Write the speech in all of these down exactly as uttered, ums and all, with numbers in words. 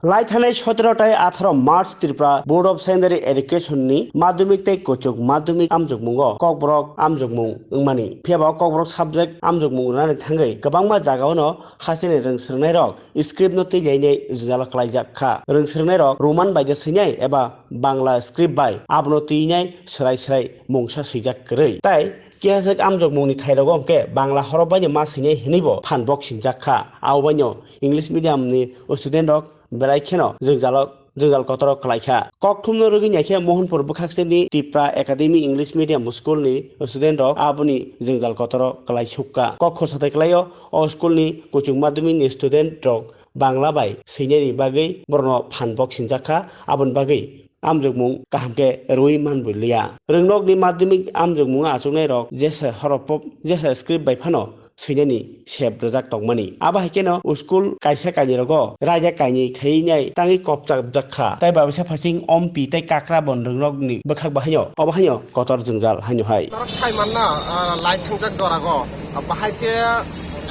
Lai thanai sotero tai atharo March Tripura Board of Secondary Education ni madhyamik tei kuchuk madhyamik amjokmungo kokborok amjokmung wngmani. Phiya ba kokborok subject amjokmung rwnani thangwi kwbangma jagao no hasteni rwng swrwngnairok script no twilainai jwngjalo klaijak kha. Rwng swrwngnairok Roman bai de swinai eba Bangla script bai abono twinai swrai swrai mungsa swijak kwrwi. Tai kehaswk amjokmungni thairogo hwnkhe Bangla horop baino ma swinai hwnwibo phan bok singjak kha. Abo baino English medium ni student rok belai kheno jwngjalo jwngjal kotoro kwlaikha. Kokthumno rwgwi naikhe Mohanpur bwkhakseni Tipra Academy English Medium School ni student rok aboni jwngjal kotoro kwlai sukha. Kok khorsa tai kwlaio, o school ni kuchuk madhyamik ni student rok Bangla bai swinani bagwi borokno phan bok sinjakha, aboni bagwi amjokmung kaham khe rwui manboliya. Rwngnokni madhyamik amjokmungo achuknairok jesa horop jesa script bai phano swinani sep rwjak tongmani. Abo hai kheno school kaisa kainwi rogo raida kainwi khaiwi nai tangwi kopchak bwjak kha. Tai babisa phasing ompi tai kakra bon rwngnokni bwkhak bahaino obo haino kotor jwngjal haino hai. Norok sai manna, ah, lai thangjak jorago, ah, bahai khe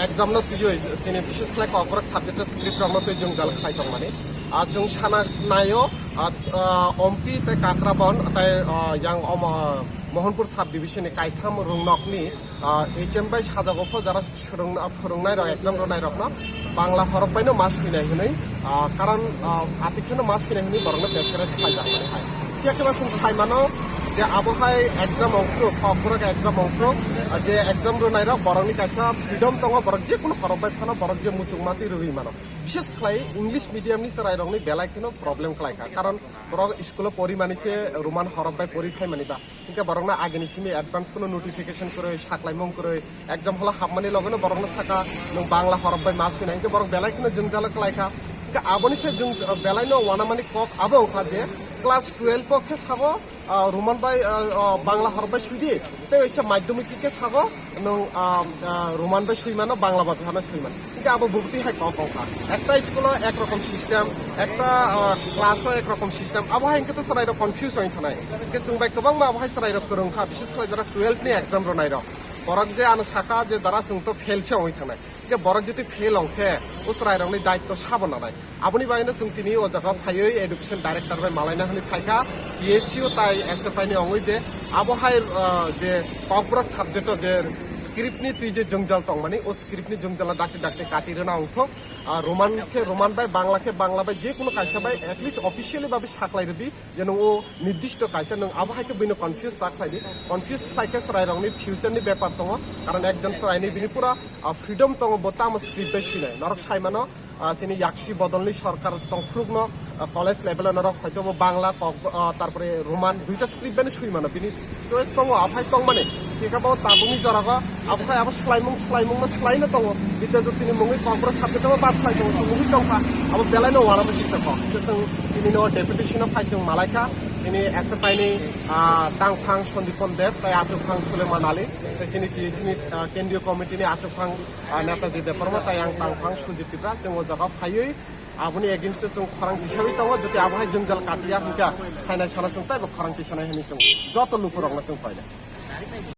exam no twiwi sini bises khlai kokborok subject o script rok no twi jwngjal khlai tongmani. Ah, chwng sana naio, ah, ah, ompi tai kakra bon tai, ah, yang omo, ah, Mohanpur sub division ni kaitham rwngnokni ah, H M bai sajago pho jara swrwng-, ah, phwrwngnairok, exam rwnairokno Bangla horop baino ma swinai hwnwi, ah, karon, ah, ati kheno ma swinai hwnwi borokno pressureize khlaijak mani hai. Phiya khe ba chwng sai mano je abo hai exam ongphru, kokborok exam ongphru, ah, je exam rwnairok borokni kaisa freedom tongo, borok je kunu horop bai phano borok je muchung matwi rwui mano. Bishes khlai English medium ni chwrairokni belai kheno problem khlai kha, karon borok school o porimani se Roman horop bai pori phaimani ba. Hingke borokno agini simi advance kuno notification kwrwi, saklaimung kwrwi, exam hall o hapmani logono borokno saka, "Nwng Bangla horop bai ma swina," hingke borok belai kheno jwngjalo kwlai kha. Hingke aboni se jwng, belaino wanamani kok abo wngkha je class twelve o khe sabo, ah, Roman bai, ah, ah, Bangla horop bai swidi, tei waisa madhyamik khe sabo, nwng, ah, ah, Roman bai swi mano, Bangla bai phano swi mano. Hingke abo bubutwi hai kok kok kha. Ekta school o ek rokom system, ekta, ah, class o ek rokom system. Abo hai hingke to chwrairok confuse oi thanai. Hingke chwng bai kwbangma abo hai chwrairok kwrwng kha, bises khlai jara twelve ni exam rwnairok. Borok je ano saka je jara chwng to fail se oi thanai. Hingke borok jotoi fail ong khe, o chwrairokni daitto sabo nanai. Aboni bagwino chwng tini o jaga phaiwi education director bai malaina hwnwi phaikha, P S C o tai S F I ni ongwi je abo hai, ah, je kokborok subject o je script ni twi je jwngjal tongmani, o script ni jwngjala dakti dakti kati rwna ongthok. Ah, Roman khe Roman bai, Bangla khe Bangla bai, je kuno kaisa bai at least officially babi saklai rwdi je nwng o nirdisto kaisa nwng abo hai khe buino confuse ta khlai di. Confuse khlai khe chwrairokni future ni bepar tongo, karon ekjon chwraini bini pura, ah, freedom tongo, bo tamo script bai swinai. Norok sai mano, ah, chini yaksi bodolni sorkar tongphurukno, ah, college level o norok hoito bo Bangla, kok, ah, tarpore Roman duita script bani swi mano, bini choice tongo, aphai tongmani. Hingke bo tabukni jorago aphai abo swlaimung, swlaimungno swlaino tongo. Bita jotini mungwi kokborok subject o bad khlai tongo, chwng mungwi tongkha. Abo belaino uanama siksa kok. Hingke chwng tinino deputation o phai chwng malaikha. Chini S F I ni, ah, tangphang Sandipon Deb, tai achukphang Suleman Ali, tai chini T S C ni, ah, kendriyo committee ni achukphang ah, Netaji Debbarma tai ang tangphang Sujit Tripura, chwng o jaga phaiwi aboni against o chwng khorang tisawi tongo, jotoi abo hai jwngjal katiya hwnkha, phainai sano chwng taibo khorang tisanai hwnwi chwng joto lukurokno chwng painai.